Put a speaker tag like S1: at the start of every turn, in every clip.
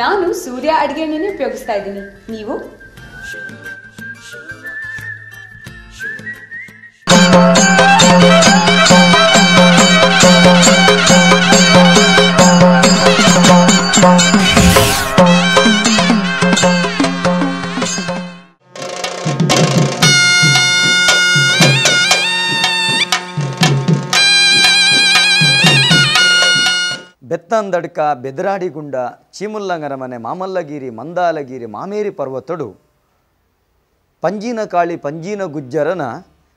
S1: ನಾನು ಸೂರ್ಯ ಅಡುಗೆ ಎಣ್ಣೆನೇ ಉಪಯೋಗಿಸ್ತಾ ಇದ್ದೀನಿ. ನೀವು?
S2: ಬೆತ್ತಂದಡ್ಕ ಬೆದರಾಡಿಗುಂಡ ಚೀಮುಲ್ಲಂಗರಮನೆ ಮಾಮಲ್ಲಗಿರಿ ಮಂದಾಲಗಿರಿ ಮಾಮೇರಿ ಪರ್ವತಡು ಪಂಜಿನ ಕಾಳಿ ಪಂಜಿನ ಗುಜ್ಜರನ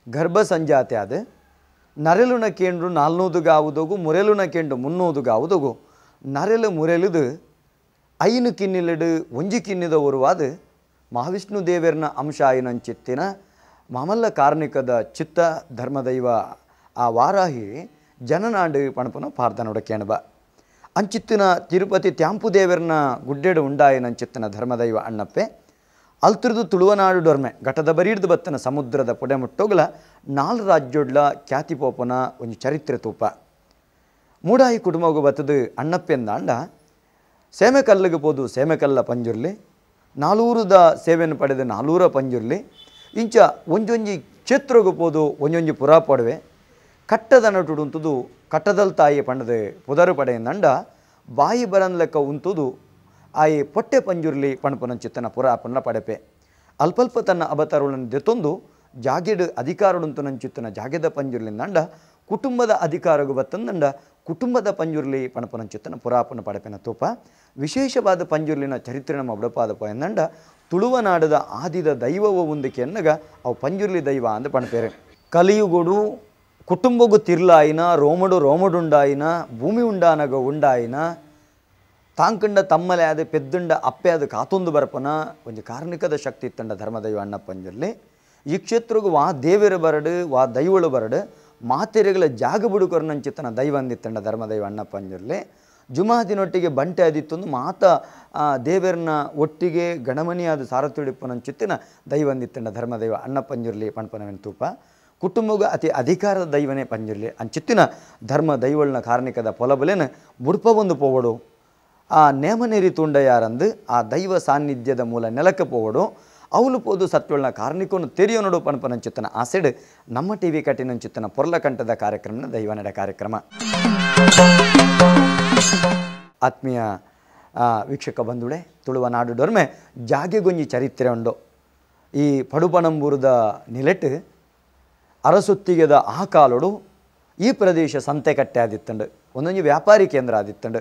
S2: ಗರ್ಭ ಸಂಜಾತೆ ಆದ ನರೆಲುನ ಕೇಂಡು ನಾಲ್ನೂದುಗಾವುದೋಗು ಮುರೆಲುನ ಕೇಂಡು ಮುನ್ನೂದುಗಾವುದೋಗು ನರೆಲು ಮುರೆಲುದು ಐನು ಕಿನ್ನಿಲೆಡು ಒಂಜಿ ಕಿನ್ನಿದ ಒರುವಾದ ಮಹಾವಿಷ್ಣು ದೇವರನ ಅಂಶ ಆಯಿನಂಚಿತ್ತಿನ ಮಾಮಲ್ಲ ಕಾರ್ಣಿಕದ ಚಿತ್ತ ಧರ್ಮದೈವ ಆ ವಾರಾಹಿ ಜನನಾಡು ಪಣಪನ ಪಾರ್ದನೋಡ ಕೇಣಬ ಅಂಚಿತ್ತಿನ ತಿರುಪತಿ ತ್ಯಾಂಪು ದೇವರನ ಗುಡ್ಡೆಡು ಉಂಡಾಯಿನಂಚಿತ್ತಿನ ಧರ್ಮದೈವ ಅಣ್ಣಪ್ಪೆ ಅಲ್ತಿರ್ದು ತುಳುವನಾಡು ಡೊರ್ಮೆ ಘಟದ ಬರೀಡ್ದು ಬತ್ತನ ಸಮುದ್ರದ ಪೊಡೆಮುಟ್ಟೋಗಲ ನಾಲ್ ರಾಜ್ಯೊಡ್ಲ ಖ್ಯಾತಿಪೋಪನ ಒಂದು ಚರಿತ್ರೆ ತೂಪ ಮೂಡಾಯಿ ಕುಟುಂಬಗೂ ಬತ್ತದು ಅಣ್ಣಪ್ಪೆಂದಾಂಡ ಸೇಮೆಕಲ್ಲಿಗೆ ಪೋದು ಸೇಮೆಕಲ್ಲ ಪಂಜುರ್ಲಿ ನಾಲೂರದ ಸೇವೆಯನ್ನು ಪಡೆದ ನಾಲೂರ ಪಂಜುರ್ಲಿ ಇಂಚ ಒಂಜೊಂಜಿ ಕ್ಷೇತ್ರಗೂ ಪೋದು ಒಂಜೊಂಜಿ ಪುರಾಪಡುವೆ ಕಟ್ಟದ ನಟುಡುಂತುದು ಕಟ್ಟದಲ್ ತಾಯಿ ಪಂಡದ ಪುದರು ಪಡೆಯಂದಂಡ ಬಾಯಿ ಬರನ್ಲೆಕ್ಕ ಉಂತುದು ಆಯಿ ಪೊಟ್ಟೆ ಪಂಜುರ್ಲಿ ಪಣಪನಂಚಿತ್ತನ ಪುರಾಪನ್ನ ಪಡೆಪೆ ಅಲ್ಪಲ್ಪ ತನ್ನ ಅವತಾರಗಳನ್ನು ದೆತ್ತೊಂದು ಜಾಗೆಡು ಅಧಿಕಾರಡುಂತು ಜಾಗೆದ ಪಂಜುರ್ಲಿಂದಂಡ ಕುಟುಂಬದ ಅಧಿಕಾರಗು ಬತ್ತಂದಂಡ ಕುಟುಂಬದ ಪಂಜುರ್ಲಿ ಪಣಪನಂಚಿತ್ತನ ಪುರಾಪನ ಪಡೆಪೆನ ತೂಪ ವಿಶೇಷವಾದ ಪಂಜುರ್ಲಿನ ಚರಿತ್ರೆ ನಮ್ಮ ಬುಡಪಾದ ಪೊಯಂದಂಡ ತುಳುವನಾಡದ ಆದಿದ ದೈವವ ಒಂದಕ್ಕೆ ಎನ್ನಗ ಅವು ಪಂಜುರ್ಲಿ ದೈವ ಅಂದ ಪಣಪೇರೆ. ಕಲಿಯುಗುಡು ಕುಟುಂಬಗೂ ತಿರ್ಲಾಯಿನ ರೋಮಡು ರೋಮಡುಂಡಾಯಿನ ಭೂಮಿ ಉಂಡಾನಗ ಉಂಡಾಯಿನ ತಾಂಕಂಡ ತಮ್ಮಲೆ ಆದ ಪೆದ್ದುಂಡ ಅಪ್ಪೆ ಅದು ಕಾತೊಂದು ಬರಪನ ಒಂದು ಕಾರ್ಣಿಕದ ಶಕ್ತಿ ಇತ್ತಂಡ ಧರ್ಮದೈವ ಅಣ್ಣಪ್ಪಂಜಲ್ಲಿ ಈ ಕ್ಷೇತ್ರಗೂ ವಾ ದೇವಿರ ಬರಡು ವಾ ದೈವಳು ಬರಡು ಮಾತೆರೆಗಳ ಜಾಗ ಬುಡುಕೊರನಂಚಿತ್ತನ ದೈವ ಅಂದಿತ್ತಂಡ ಧರ್ಮದೈವ ಅಣ್ಣಪ್ಪಂಜಲ್ಲಿ ಜುಮಾದಿನೊಟ್ಟಿಗೆ ಬಂಟೆ ಆದಿತ್ತೊಂದು ಮಾತ ದೇವರನ್ನ ಒಟ್ಟಿಗೆ ಗಣಮನಿಯಾದ ಸಾರಥಿಡಿಪ್ಪನಂಚಿತ್ತಿನ ದೈವ ಅಂದಿತ್ತಂಡ ಧರ್ಮದೈವ ಅಣ್ಣಪ್ಪಂಜುರ್ಲಿ ಪಣಪನವೆನ್ ತೂಪ ಕುಟುಂಬಗ ಅತಿ ಅಧಿಕಾರದ ದೈವನೇ ಪಂಜುರ್ಲಿ ಅಂಚಿತ್ತಿನ ಧರ್ಮ ದೈವಳನ ಕಾರ್ಣಿಕದ ಪೊಲಬಲೇನ ಬುಡ್ಪ ಒಂದು ಪೋವಡು ಆ ನೇಮನೇರಿ ತುಂಡ ಯಾರಂದು ಆ ದೈವ ಸಾನ್ನಿಧ್ಯದ ಮೂಲ ನೆಲಕ್ಕೆ ಪೋವಡು ಅವಲು ಪೋದು ಸತ್ವಳನ ಕಾರ್ಣಿಕನು ತೆರೆಯೋನೋಡು ಪಣಪನಂಚಿತ್ತನ ಆಸೆಡು ನಮ್ಮ ಟಿ ವಿ ಕಟ್ಟಿನಂಚಿತ್ತನ ಪೊರ್ಲಕಂಠದ ಕಾರ್ಯಕ್ರಮನ ದೈವನಡ ಕಾರ್ಯಕ್ರಮ. ಆತ್ಮೀಯ ವೀಕ್ಷಕ ಬಂಧುಳೆ, ತುಳುವ ನಾಡು ಡೊರ್ಮೆ ಜಾಗೆಗೊಂಜಿ ಚರಿತ್ರೆ ಉಂಡು. ಈ ಪಡುಪಣಂಬೂರದ ನಿಲೆಟ್ಟು ಅರಸೊತ್ತಿಗೆದ ಆ ಕಾಲೋಡು ಈ ಪ್ರದೇಶ ಸಂತೆ ಕಟ್ಟೆ ಆದಿತ್ತಂಡು, ಒಂದೊಂದು ವ್ಯಾಪಾರಿ ಕೇಂದ್ರ ಆದಿತ್ತಂಡು.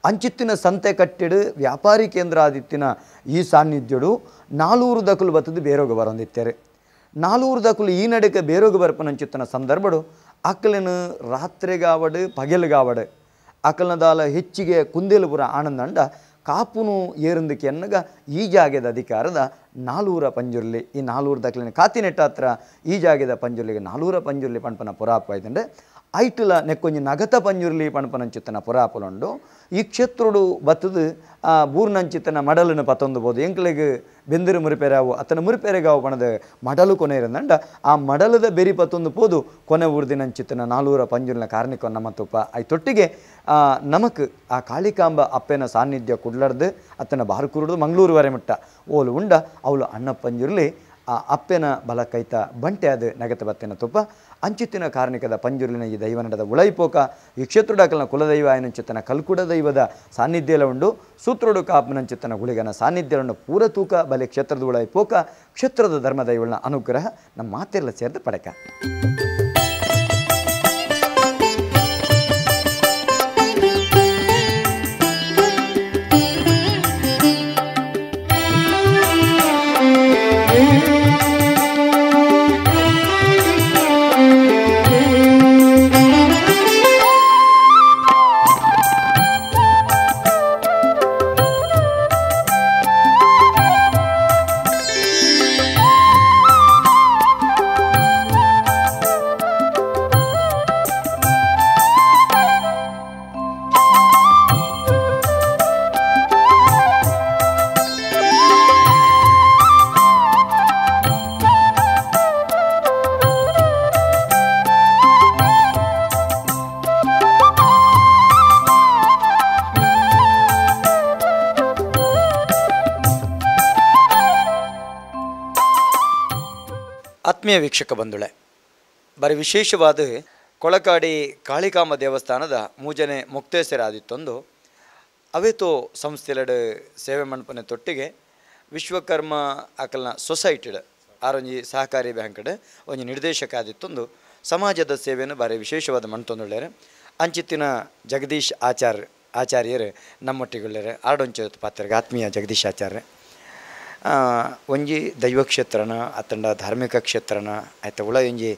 S2: ಅಂಚಿತ್ತಿನ ಸಂತೆ ಕಟ್ಟೆಡು ವ್ಯಾಪಾರಿ ಕೇಂದ್ರ ಆದಿತ್ತಿನ ಈ ಸಾನ್ನಿಧ್ಯಡು ನಾಲೂರು ದಕುಲು ಬತ್ತದು ಬೇರೋಗ ಬರೊಂದಿತ್ತಾರೆ. ನಾಲೂರು ದಕುಲು ಈ ನಡಕ ಬೇರೋಗ ಬರ್ಪನಂಚಿತ್ತಿನ ಸಂದರ್ಭಡು ಅಕ್ಕಲಿನ ರಾತ್ರಿಗಾವಡು ಪಗೆಲುಗಾವಡು ಅಕ್ಕಲನದಾಲ ಹೆಚ್ಚಿಗೆ ಕುಂದೇಲುಪುರ ಆನಂದಂಡ ಕಾಪುನು ಏರಂದಕ್ಕೆ ಎನ್ನಗ ಈ ಜಾಗೆದ ಅಧಿಕಾರದ ನಾಲೂರ ಪಂಜುರ್ಲಿ ಈ ನಾಲೂರು ದಕ್ಲಿನ ಕಾತಿನೆಟ್ಟಾತ್ರ ಈ ಜಾಗೆದ ಪಂಜುರ್ಲಿಗೆ ನಾಲೂರ ಪಂಜುರ್ಲಿ ಪಣಪನ ಪುರಾಪ ಆಯ್ತಂಡೆ ಐಟುಲ ನೆಕ್ಕೊಂಜಿ ನಗತ ಪಂಜುರ್ಲಿ ಪಣಪನಂಚಿತ್ತನ ಪುರಾಪಲುಂಡು. ಈ ಕ್ಷೇತ್ರೋಡು ಬತ್ತದು ಆ ಬೂರ್ನಂಚಿತ್ತನ ಮಡಲನ್ನು ಪತ್ತೊಂದು ಬೋದು ಎಂಕ್ಲೆಗ್ ಬೆಂದಿರು ಮುರಿಪೆರಾವು ಅತನ ಮುರಿಪೆರೆಗಾವು ಪಣದ ಮಡಲು ಕೊನೆ ಇರಂದಂಡ ಆ ಮಡಲದ ಬೆರಿ ಪತ್ತೊಂದು ಪೋದು ಕೊನೆ ಊರ್ದಿನಂಚಿತ್ತನ ನಾಲೂರ ಪಂಜುರ್ಲಿನ ಕಾರ್ಣಿಕ ನಮ್ಮ ತುಪ್ಪ ಐತೊಟ್ಟಿಗೆ ನಮಕ್ ಆ ಕಾಳಿಕಾಂಬ ಅಪ್ಪೆನ ಸಾನ್ನಿಧ್ಯ ಕುಡ್ಲರ್ದು ಅತನ ಬಾರ್ಕುರುಡು ಮಂಗಳೂರುವರೆ ಮುಟ್ಟ ಓಲು ಉಂಡ ಅವಳು ಅಣ್ಣ ಪಂಜುರ್ಲಿ ಆ ಅಪ್ಪೆನ ಬಲ ಕೈತ ಬಂಟೆ ಅದು ನಗತ ಬತ್ತಿನ ತುಪ್ಪ ಅಂಚಿತ್ತಿನ ಕಾರ್ಣಿಕದ ಪಂಜುರ್ಲಿನ ಈ ದೈವ ನಡೆದ ಉಳೈಪೋಕ ಈ ಕ್ಷೇತ್ರಡಕಲ್ನ ಕುಲದೈವ ಆಯನಂಚಿತ್ತನ ಕಲ್ಕುಡ ದೈವದ ಸಾನ್ನಿಧ್ಯಲ ಉಂಡು ಸೂತ್ರೋಡು ಕಾಪನಂಚಿತ್ತನ ಗುಳಿಗನ ಸಾನ್ನಿಧ್ಯಲುಂಡು ಪೂರ ತೂಕ ಬಲೆ ಕ್ಷೇತ್ರದ ಉಳೈಪೋಕ ಕ್ಷೇತ್ರದ ಧರ್ಮದೈವಳನ ಅನುಗ್ರಹ ನಮ್ಮ ಮಾತೆಲ್ಲ ಸೇರಿದ ಪಡಕ. ಆತ್ಮೀಯ ವೀಕ್ಷಕ ಬಂಧುಳೆ, ಬರಿ ವಿಶೇಷವಾದ ಕೊಳಕಾಡಿ ಕಾಳಿಕಾಂಬ ದೇವಸ್ಥಾನದ ಮೂಜನೆ ಮುಕ್ತೇಸರಾದಿತ್ತೊಂದು ಅವೇತೋ ಸಂಸ್ಥೆಲಡು ಸೇವೆ ಮಂಟಪನ ತೊಟ್ಟಿಗೆ ವಿಶ್ವಕರ್ಮ ಅಕಲ್ನ ಸೊಸೈಟಿಡ್ ಆರೊಂಜಿ ಸಹಕಾರಿ ಬ್ಯಾಂಕ್ಡ್ ಒಂಜಿ ನಿರ್ದೇಶಕ ಆದಿತ್ತೊಂದು ಸಮಾಜದ ಸೇವೆಯನ್ನು ಭಾರಿ ವಿಶೇಷವಾದ ಮಣ್ತೊಂದುಳ್ಳೇರು. ಅಂಚಿತ್ತಿನ ಜಗದೀಶ್ ಆಚಾರ್ಯರು ನಮ್ಮೊಟ್ಟಿಗುಳ್ಳೇರು. ಆಡೊಂಚ ಪಾತ್ರಗೆ ಆತ್ಮೀಯ ಜಗದೀಶ್ ಆಚಾರ್ಯ, ಒಂಜಿ ದೈವ ಕ್ಷೇತ್ರನ ಅತ್ತಂಡ ಧಾರ್ಮಿಕ ಕ್ಷೇತ್ರನ ಆಯ್ತ ಉಳ ಒಂಜಿ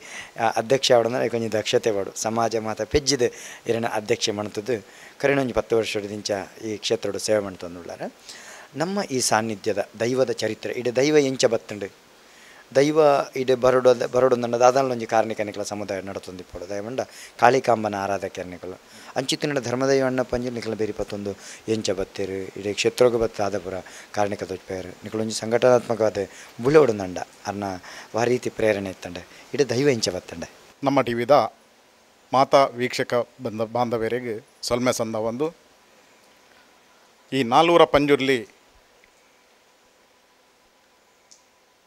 S2: ಅಧ್ಯಕ್ಷ ಆವಡಂದ್ರೆ ಒಂಜಿ ದಕ್ಷತೆ ಬಾಡು ಸಮಾಜ ಮಾತ ಪೆಜ್ಜಿದೆ ಇರನ ಅಧ್ಯಕ್ಷ ಮಾಡ್ತದ್ದು ಕರೆನ ಒಂಜಿ 10 ವರ್ಷದಿಂಚ ಈ ಕ್ಷೇತ್ರದ ಸೇವೆ ಮಾಡ್ತಂದುಳ್ಳಾರೆ. ನಮ್ಮ ಈ ಸಾನ್ನಿಧ್ಯದ ದೈವದ ಚರಿತ್ರೆ ಇಡೀ ದೈವ ಎಂಚ ಬತ್ತಂಡು ದೈವ ಇಡೀ ಬರೋಡೊಂದಣ್ಣ ದಾದಾನೊಂಜಿ ಕಾರಣಿಕ ನಿಕಲ ಸಮುದಾಯ ನಡತೊಂದಿಪ್ಪಡು ದೈವಂಡ ಕಾಳಿಕಾಂಬನ ಆರಾಧಕ ನಿಕಲು ಅಂಚಿತ್ತಿನ ಧರ್ಮದೈವ ಅಣ್ಣ ಪಂಜಿ ನಿಕಲ ಬೇರಿ ಪತ್ತೊಂದು ಎಂಚ ಬತ್ತೀರು ಇಡೀ ಕ್ಷೇತ್ರಕ್ಕೆ ಬತ್ತ ಆದಪುರ ಕಾರಣಿಕ ತೋಜ್ಪೇರು ನಿಕಲೊಂಜಿ ಸಂಘಟನಾತ್ಮಕವಾದ ಬುಳೆವಡೊಂದಂಡ ಅರ್ನ ವಾರೀತಿ ಪ್ರೇರಣೆ ಇತ್ತಂಡೆ ಇಡೀ ದೈವ ಎಂಚ ಬತ್ತಂಡೆ.
S3: ನಮ್ಮ ಟಿ ವಿದ ಮಾತಾ ವೀಕ್ಷಕ ಬಾಂಧವರಿಗೆ ಸೊಲ್ಮೆ ಸಂದ ಒಂದು ಈ ನಾಲ್ವರ ಪಂಜುರ್ಲಿ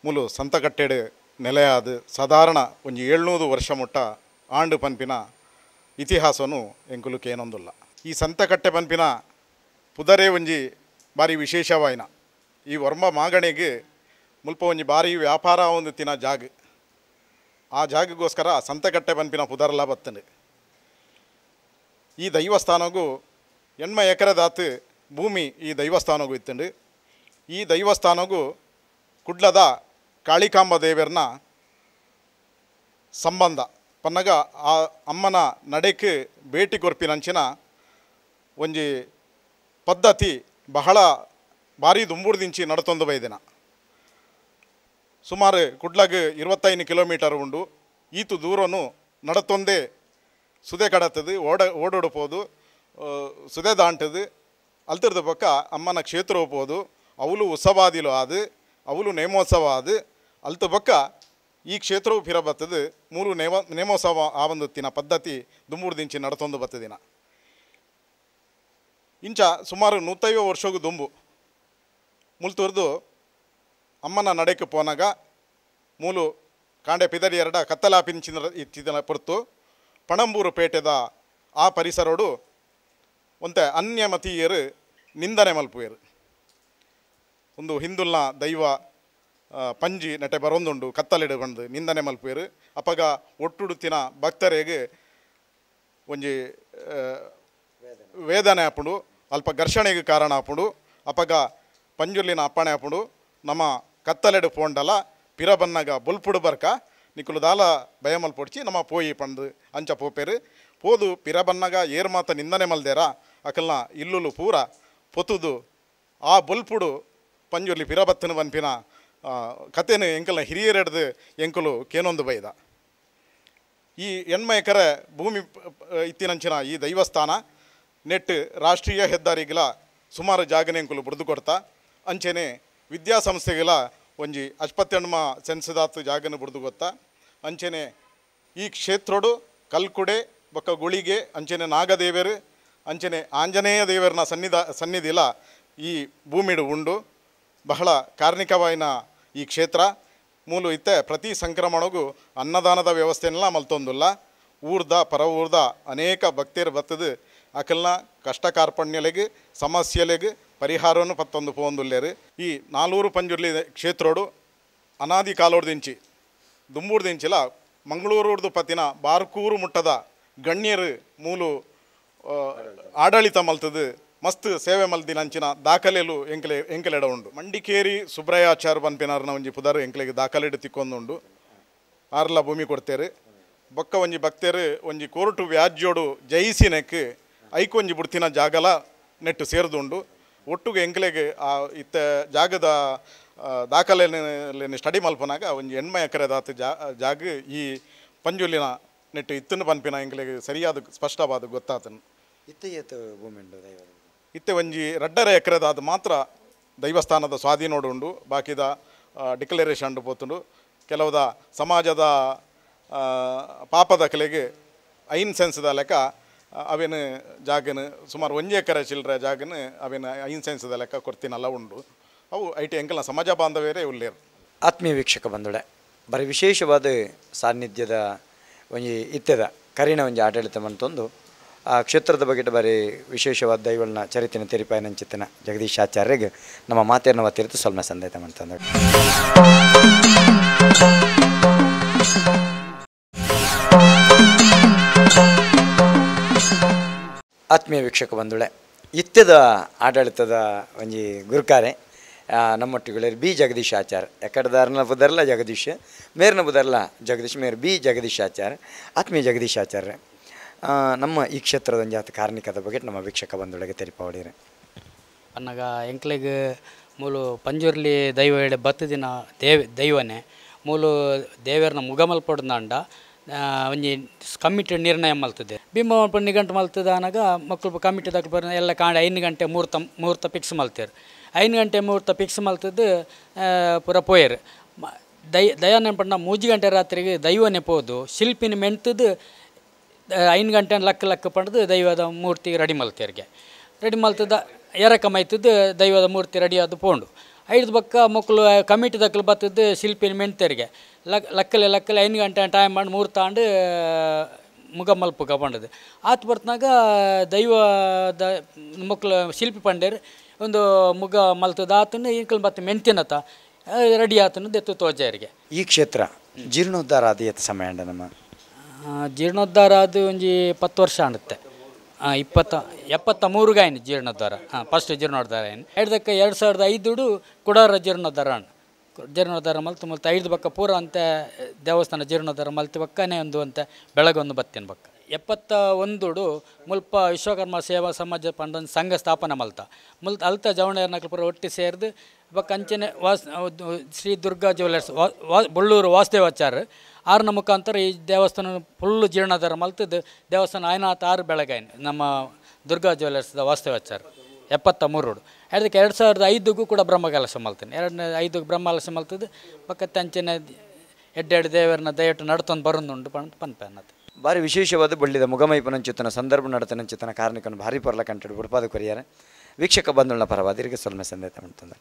S3: ಮೂಲು ಸಂತಕಟ್ಟೆಡು ನೆಲೆಯಾದ ಸಾಧಾರಣ ಒಂಜಿ 700 ವರ್ಷ ಮುಟ್ಟ ಆಂಡು ಪನ್ಪಿನ ಇತಿಹಾಸನು ಎಂಕುಲು ಕೇನೊಂದುಲ್ಲ. ಈ ಸಂತಕಟ್ಟೆ ಪನ್ಪಿನ ಪುದರೇ ಒಂಜಿ ಭಾರಿ ವಿಶೇಷವಾಯಿನ ಈ ವರ್ಮ ಮಾಗಣೆಗೆ ಮುಲ್ಪ ಒಂಜಿ ಭಾರಿ ವ್ಯಾಪಾರ ಒಂದು ತಿನ ಜಾಗ, ಆ ಜಾಗಗೋಸ್ಕರ ಸಂತಕಟ್ಟೆ ಪನ್ಪಿನ ಪುದರ್ಲ ಬತ್ತಂಡು. ಈ ದೈವಸ್ಥಾನಗೂ 80 ಎಕರೆದಾತು ಭೂಮಿ ಈ ದೈವಸ್ಥಾನಗೂ ಇತ್ತಂಡು. ಈ ದೈವಸ್ಥಾನಗೂ ಕುಡ್ಲದ ಕಾಳಿಕಾಂಬ ದೇವರನ ಸಂಬಂಧ ಪನ್ನಗ ಆ ಅಮ್ಮನ ನಡೆಗೆ ಭೇಟಿ ಕೊರ್ಪಿನಂಚಿನ ಒಂಜಿ ಪದ್ಧತಿ ಬಹಳ ಭಾರಿ ದುಂಬುರ್ದಿಂಚಿ ನಡತೊಂದು ಬೈದಿನ. ಸುಮಾರು ಕುಡ್ಲಗ್ 25 ಕಿಲೋಮೀಟರ್ ಉಂಡು. ಈತು ದೂರನು ನಡತೊಂದೇ ಸುದೆ ಕಡತದು ಓಡೋಡು ಸುದೆ ದಾಂಟದು ಅಲ್ತಿರ್ದ ಪಕ್ಕ ಅಮ್ಮನ ಕ್ಷೇತ್ರ ಹೋಗ್ಬೋದು. ಅವಳು ಉತ್ಸವಾದಿಲು ಆದು ಅವಳು ನೇಮೋತ್ಸವ ಅದು ಅಲ್ತ ಬಕ್ಕ ಈ ಕ್ಷೇತ್ರವು ಫಿರ ಬರ್ತದೆ. ಮೂರು ನೇಮೋತ್ಸವ ಆ ಒಂದು ತಿನ ಪದ್ಧತಿ ದುಂಬುರ್ದಿಂಚಿ ನಡತೊಂದು ಬತ್ತದಿನ. ಇಂಚ ಸುಮಾರು 150 ವರ್ಷಗೂ ದುಂಬು ಮುಲ್ತುರ್ದು ಅಮ್ಮನ ನಡೆಗೆ ಪೋನಾಗ ಮೂಲು ಕಾಂಡೆ ಪಿದರಿ ಎರಡ ಕತ್ತಲಾಪಿಂಚಿನ ಇತ್ತಿನ ಪೊರ್ತು ಪಣಂಬೂರು ಪೇಟೆದ ಆ ಪರಿಸರೋಡು ಒಂತೆ ಅನ್ಯಮತೀಯರು ನಿಂದನೆ ಮಲ್ಪುಯರು. ಒಂದು ಹಿಂದುಲ್ನ ದೈವ ಪಂಜಿ ನಟೆ ಬರೊಂದುಂಡು ಕತ್ತಲಿಡು ಬಂದು ನಿಂದನೆ ಮಲ್ಪುಯರು. ಅಪಗ ಒಟ್ಟುಡುತ್ತಿನ ಭಕ್ತರಿಗೆ ಒಂಜಿ ವೇದನೆ ಆಪುಂಡು, ಅಲ್ಪ ಘರ್ಷಣೆಗೆ ಕಾರಣ ಆಪುಂಡು. ಅಪಗ ಪಂಜುರ್ಲಿನ ಅಪ್ಪಣೆ ಆಪುಂಡು ನಮ್ಮ ಕತ್ತಲೆಡು ಪೋಂಡಲ ಪಿರ ಬನ್ನಗ ಬೊಲ್ಪುಡು ಬರ್ಕ ನಿಕುಲು ದಾಲ ಭಯ ಮಲ್ಪೊಡ್ಚಿ ನಮ್ಮ ಪೋಯಿ ಪಂದು ಅಂಚ ಪೋಪೇರು. ಪೋದು ಪಿರ ಬನ್ನಗ ಏರ್ ಮಾತ ನಿಂದನೆ ಮಲ್ದೇರ ಅಕಲ್ನ ಇಲ್ಲುಲು ಪೂರ ಪೊತುದು ಆ ಬೊಲ್ಪುಡು ಪಂಜುರ್ಲಿ ಪಿರಬತ್ತನ ಪನ್ಪಿನ ಕತೆನು ಎಂಕಲ್ನ ಹಿರಿಯರೆಡ್ದು ಎಂಕುಲು ಕೇನೊಂದು ಬೈದ. ಈ 80 ಎಕರೆ ಭೂಮಿ ಇತ್ತಿನಂಚಿನ ಈ ದೈವಸ್ಥಾನ ನೆಟ್ ರಾಷ್ಟ್ರೀಯ ಹೆದ್ದಾರಿಗಳ ಸುಮಾರು ಜಾಗನೆ ಎಂಕುಲು ಬುಡ್ದು ಕೊಡ್ತಾ ಅಂಚೆನೆ ವಿದ್ಯಾಸಂಸ್ಥೆಗಳ ಒಂಜಿ 58 ಸೆನ್ಸದಾತು ಜಾಗನ ಬುಡ್ದು ಗೊತ್ತಾ ಅಂಚೆನೆ ಈ ಕ್ಷೇತ್ರೋಡು ಕಲ್ಕುಡೆ ಬೊಕ್ಕ ಗುಳಿಗೆ ಅಂಚೆನೆ ನಾಗದೇವರು ಅಂಚೆನೆ ಆಂಜನೇಯ ದೇವರನ ಸನ್ನಿಧಿಲ ಈ ಭೂಮಿಡು ಉಂಡು. ಬಹಳ ಕಾರ್ಣಿಕವಾಯಿನ ಈ ಕ್ಷೇತ್ರ ಮೂಲು ಇತ್ತೆ ಪ್ರತಿ ಸಂಕ್ರಮಣಗೂ ಅನ್ನದಾನದ ವ್ಯವಸ್ಥೆನೆಲ್ಲ ಮಲ್ತೊಂದುಲ್ಲ. ಊರ್ದ ಪರ ಊರ್ದ ಅನೇಕ ಭಕ್ತರು ಬತ್ತದು ಅಕಲ್ನ ಕಷ್ಟ ಕಾರ್ಪಣ್ಯಲೆಗ್ ಸಮಸ್ಯೆಲೆಗ್ ಪರಿಹಾರವನ್ನು ಪತ್ತೊಂದು ಪೋಂದುಲ್ಲೇರು. ಈ ನಾಲೂರು ಪಂಜುರ್ಲಿ ಕ್ಷೇತ್ರೋಡು ಅನಾದಿ ಕಾಲೋಡ್ದಿಂಚಿ ದುಂಬೂರ್ದಿಂಚಿಲ ಮಂಗಳೂರುರ್ದು ಪತ್ತಿನ ಬಾರ್ಕೂರು ಮುಟ್ಟದ ಗಣ್ಯರು ಮೂಲು ಆಡಳಿತ ಮಲ್ತದು ಮಸ್ತ್ ಸೇವೆ ಮಲ್ದಿನಂಚಿನ ದಾಖಲೆಲು ಎಂಕಲೆಡ ಉಂಡು. ಮಂಡಿಕೇರಿ ಸುಬ್ರಯಾಚಾರ್ ಪನ್ಪಿನಾರ್ನ ಒಂಜಿ ಪುದರ್ ಎಂಕಲೆಗೆ ದಾಖಲೆಡು ತಿಕ್ಕೊಂದುಂಡು. ಆರ್ಲ ಭೂಮಿ ಕೊಡ್ತೇರು. ಬೊಕ್ಕ ಒಂಜಿ ಭಕ್ತರು ಒಂಜಿ ಕೋರ್ಟು ವ್ಯಾಜ್ಯೋಡು ಜಯಿಸಿನೆಕ್ ಐಕೊಂಜಿ ಬುಡ್ತಿನ ಜಾಗಲ ನೆಟ್ಟು ಸೇರ್ದುಂಡು. ಒಟ್ಟುಗೆ ಎಂಕಲೆಗೆ ಆ ಇತ್ತ ಜಾಗದ ದಾಖಲೆ ಸ್ಟಡಿ ಮಲ್ಪನಾಗ ಒಂಜಿ 80 ಎಕರೆದಾತು ಜಾಗ ಈ ಪಂಜುಲಿನ ನೆಟ್ಟು ಇತ್ತನ್ನು ಪನ್ಪಿನ ಎಂಕಲೆಗೆ ಸರಿಯಾದ ಸ್ಪಷ್ಟವಾದ ಗೊತ್ತಾತನು.
S2: ಭೂಮಿ ಉಂಡು ದೈವ
S3: ಇತ್ತೆ ಒಂಜಿ 2.5 ಎಕರೆದಾದ ಮಾತ್ರ ದೈವಸ್ಥಾನದ ಸ್ವಾಧೀನೋಡು ಉಂಡು. ಬಾಕಿದ ಡಿಕ್ಲರೇಷನ್ ಪೋತುಂಡು. ಕೆಲವುದ ಸಮಾಜದ ಪಾಪದ ಕಲೆಗೆ 5 ಸೆನ್ಸ್ದ ಲೆಕ್ಕ ಅವೇನು ಜಾಗನ ಸುಮಾರು 1 ಎಕರೆ ಚಿಲ್ಲರೆ ಜಾಗನ ಅವೇನು 5 ಸೆನ್ಸ್ದ ಲೆಕ್ಕ ಕೊಡ್ತೀನಲ್ಲ ಉಂಡು. ಅವು IT ಎಂಕಲ್ನ ಸಮಾಜ ಬಾಂಧವ್ಯರೇ ಉಳ್ಳೇರು.
S2: ಆತ್ಮೀಯ ವೀಕ್ಷಕ ಬಂಧುಗಳೇ, ಬರಿ ವಿಶೇಷವಾದ ಸಾನ್ನಿಧ್ಯದ ಒಂಜಿ ಇತ್ತೆದ ಕರಿನ ಒಂಜಿ ಆಡಳಿತ ಮಂತೊಂದು ಆ ಕ್ಷೇತ್ರದ ಬಗ್ಗೆ ಬಾರಿ ವಿಶೇಷವಾದ ದೈವಳನ ಚರಿತ್ರೆನ ತೆರಿಪಾಯನಂಚಿತ್ತನ ಜಗದೀಶ್ ಆಚಾರ್ಯಗೆ ನಮ್ಮ ಮಾತೇರ್ನ ವತಿರಿತು ಸ್ವಲ್ಪ ಸಂದೇಶ ಮಂತಂದು. ಆತ್ಮೀಯ ವೀಕ್ಷಕ ಬಂಧುಳೆ, ಇತ್ಯದ ಆಡಳಿತದ ಒಂಜಿ ಗುರುಕಾರೆ ನಮ್ಮೊಟ್ಟಿಗೆ ಬಿ ಜಗದೀಶ್ ಆಚಾರ್, ಎಕಡದಾರನ ಬುದರ್ಲ ಜಗದೀಶ್, ಮೇರ್ನ ಬುದರ್ಲ ಜಗದೀಶ್, ಮೇರ್ ಬಿ ಜಗದೀಶ್ ಆಚಾರ್. ಆತ್ಮೀಯ ಜಗದೀಶ್ ಆಚಾರ್ಯ, ನಮ್ಮ ಈ ಕ್ಷೇತ್ರದ ಒಂಜಾತ ಕಾರ್ಣಿಕದ ಬಗ್ಗೆ ನಮ್ಮ ವೀಕ್ಷಕ ಬಂಧುಗಳಿಗೆ ತೆರಿಪಾವಳಿರೆ.
S4: ಪನ್ನಗ ಎಂಕ್ಲೆಗ್ ಮೂಲು ಪಂಜುರ್ಲಿ ದೈವ ಎಡೆ ಬತ್ತದಿನ ದೈವನೇ ಮೂಲು ದೇವರನ್ನ ಮುಗಮಲ್ಪೊಡ್ದಾಂಡ ಒಂಜಿ ಕಮಿಟಿ ನಿರ್ಣಯ ಮಲ್ತದೆ. ಬಿಂಬ ನಿಘಂಟು ಮಲ್ತದ ಅನಾಗ ಮಕ್ಕಳು ಕಮಿಟಿ ದಾಖಲು ಎಲ್ಲ ಕಾಂಡ 5 ಗಂಟೆ ಮುಹೂರ್ತ ಫಿಕ್ಸ್ ಮಲ್ತೇರು. 5 ಗಂಟೆ ಮುಹೂರ್ತ ಫಿಕ್ಸ್ ಮಲ್ತದ್ದು ಪೂರ ಪೋಯರು. ದಯಾನ ಪಂಡ 3 ಗಂಟೆ ರಾತ್ರಿಗೆ ದೈವನೇ ಪೋದು ಶಿಲ್ಪಿನ ಮೆಂತದ್ದು 5 ಗಂಟೆ ಲಕ್ಕ ಲಕ್ಕ ಪಂಡದು ದೈವದ ಮೂರ್ತಿ ರೆಡಿ ಮಲ್ತೇರಿಗೆ. ರೆಡಿ ಮಲ್ತದ ಎರಕ ಮೈತದ್ದು ದೈವದ ಮೂರ್ತಿ ರೆಡಿ ಆದ ಪೋಂಡು. 5 ಬಕ್ಕ ಮಕ್ಕಳು ಕಮಿಟಿ ದಕ್ಕಲು ಬತ್ತದ್ದು ಶಿಲ್ಪಿನ ಮೆಂತೇರಿಗೆ ಲಕ್ಕಲೆ ಲಕ್ಕಲೆ 5 ಗಂಟೆ ಟೈಮ್ ಮಾಡಿ ಮೂರು ತಾಂಡು ಮುಗ ಮಲ್ಪುಗ ಪಂಡದು. ಆತು ಬರ್ತನಾಗ ದೈವದ ಮಕ್ಕಳು ಶಿಲ್ಪಿ ಪಂಡೇರು ಒಂದು ಮುಗ ಮಲ್ತದ ಆತನ ಈಕಲ್ ಮತ್ತೆ ಮೆಂತಿನತ ರೆಡಿ ಆತನ ದೆತ್ತು ತೋಜಾರಿಗೆ.
S2: ಈ ಕ್ಷೇತ್ರ ಜೀರ್ಣೋದ್ಧಾರ ಆದ ಎತ್ತ ಸಮಯ ಅಂಡ ನಮ್ಮ
S4: ಜೀರ್ಣೋದ್ಧಾರ ಅದು ಒಂಜಿ 10 ವರ್ಷ ಆಣುತ್ತೆ. 73 ಗಾಯನ ಜೀರ್ಣೋದ್ಧಾರ, ಹಾಂ ಫಸ್ಟ್ ಜೀರ್ಣೋದ್ಧಾರ ಏನು ಹಿಡ್ದಕ್ಕೆ 2005 ಕುಡಾರ ಜೀರ್ಣೋದ್ಧಾರ ಅಣ್ಣ ಜೀರ್ಣೋದ್ಧಾರ ಮಲ್ತು ಮಲ್ತು 5 ಬಕ್ಕ ಪೂರ ಅಂತ ದೇವಸ್ಥಾನ ಜೀರ್ಣೋದ್ಧಾರ ಮಲ್ತು ಬಕ್ಕನೇ ಒಂದು ಅಂತ ಬೆಳಗೊಂದು ಬತ್ತಿನ ಬಕ್ಕ. 71 ಮುಲ್ಪ ವಿಶ್ವಕರ್ಮ ಸೇವಾ ಸಮಾಜ ಪಂಡೊಂದು ಸಂಘ ಸ್ಥಾಪನೆ ಮಲ್ತ ಮುಲ್ತ ಅಲ್ತ ಜವಣೆಯರ್ನಕ್ಲು ಪೂರ ಒಟ್ಟಿ ಸೇರಿದು ಬಕ್ಕ ಅಂಚನೆ ಶ್ರೀ ದುರ್ಗಾ ಜ್ಯುವೆಲರ್ಸ್ ಬೊಳ್ಳೂರು ವಾಸುದೇವಾಚಾರ್ಯ ಆರ್ನ ಮುಖಾಂತರ ಈ ದೇವಸ್ಥಾನ ಫುಲ್ಲು ಜೀರ್ಣೋದ್ಧಾರ ಮಲ್ತದ್ದು ದೇವಸ್ಥಾನ ಆಯ್ನಾಥ 6 ಬೆಳಗಾಯಿನ ನಮ್ಮ ದುರ್ಗಾ ಜ್ಯುವೆಲರ್ಸ್ದ ವಾಸುದೇವಾಚಾರ್ಯ 73. ಅದಕ್ಕೆ 2005 ಕೂಡ ಬ್ರಹ್ಮಕಲಶ ಮಲ್ತೀನಿ. 2005 ಬ್ರಹ್ಮಕಲಶ ಮಲ್ತದ್ದು ಪಕ್ಕತ್ತೆ ಅಂಚನೆ ಎಡ್ಡೆರಡು ದೇವರನ್ನ ದಯಟ್ಟು ನಡ್ತೊಂದು ಬರೋದುಂಟು ಪನ್ಪೆ ಅನ್ನೋದು.
S2: ಭಾರಿ ವಿಶೇಷವಾದ ಬಳ್ಳಿದ ಮುಗಮೈಪನಂಚಿತನ ಸಂದರ್ಭ ನಡತನಂಚಿತನ ಕಾರಣಕ್ಕನ್ನು ಭಾರಿ ಪರ್ಲ ಕಂಟೆಡ್ ಬುಡ್ಪಾದ ಕೊರಿಯಾರೆ. ವೀಕ್ಷಕ ಬಂಧುಗಳ ಪರವಾದಿರಿಗೆ ಸೊಲ್ಮೆ ಸಂದೇಶ ಮಾಡ್ತಂದ್ರೆ.